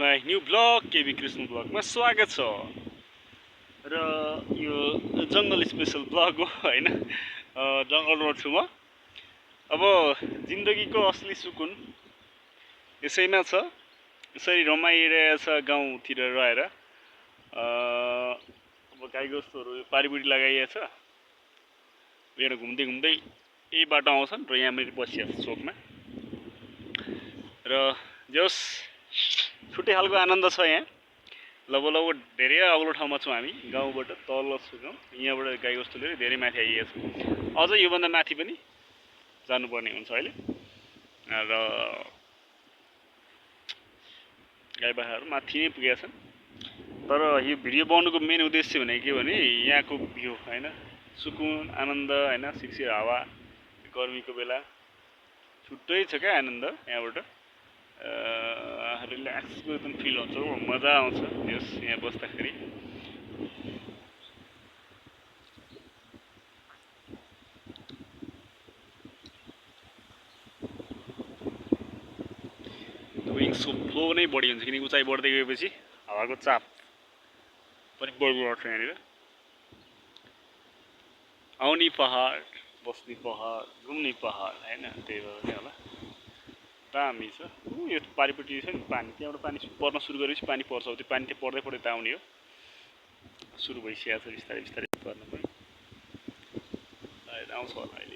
My new blog KB Krishna ब्लगमा स्वागत छ। र यो जङ्गल स्पेसल ब्लग हो हैन। जङ्गल रोड छु म। अब जिन्दगीको असली सुकुन यसैमा छ। यसरी रमाइरहेछ गाउँतिर रहेर। अब गाईगोस्तोहरू पारिपुरी लगाइएको छ। यहाँ घुम्दै घुम्दै यही बाटो आउँछन् र यहाँ मैले बसिएको छु चोकमा। र जस छुट्टै खालको आनन्द छ यहाँ। लब धेरै अग्लो ठाउँमा छौँ हामी। गाउँबाट तल छु गाउँ, यहाँबाट गाईगोस्तो लिएर धेरै माथि आइएको छ। अझ योभन्दा माथि पनि जानुपर्ने हुन्छ अहिले। र गाई बाख्राहरू माथि नै पुगेका छन्। तर यो भिडियो बनाउनुको मेन उद्देश्य भनेको के भने यहाँको भ्यू हैन, सुकुन आनन्द हैन, शिरशिर हावा गर्मीको बेला छुट्टै छ क्या आनन्द। यहाँबाट रिल्याक्सको एकदम फिल हुन्छ, मजा आउँछ यस यहाँ बस्दाखेरि। विङ्सको फ्लो नै बढी हुन्छ किनकि उचाइ बढ्दै गएपछि हावाको चाप पनि बढ्छ यहाँनिर। आउने पहाड, बस्ने पहाड, घुम्ने पहाड हैन, त्यही भएर नै होला दामी छ। यो पारिपट्टि छ नि पानी, त्यहाँबाट पानी पर्न सुरु गरेपछि पानी पर्छ। त्यो पानी त्यो पर्दै पर्दै त आउने हो। सुरु भइसकेको छ बिस्तारै बिस्तारै पर्न पनि आउँछ होला अहिले।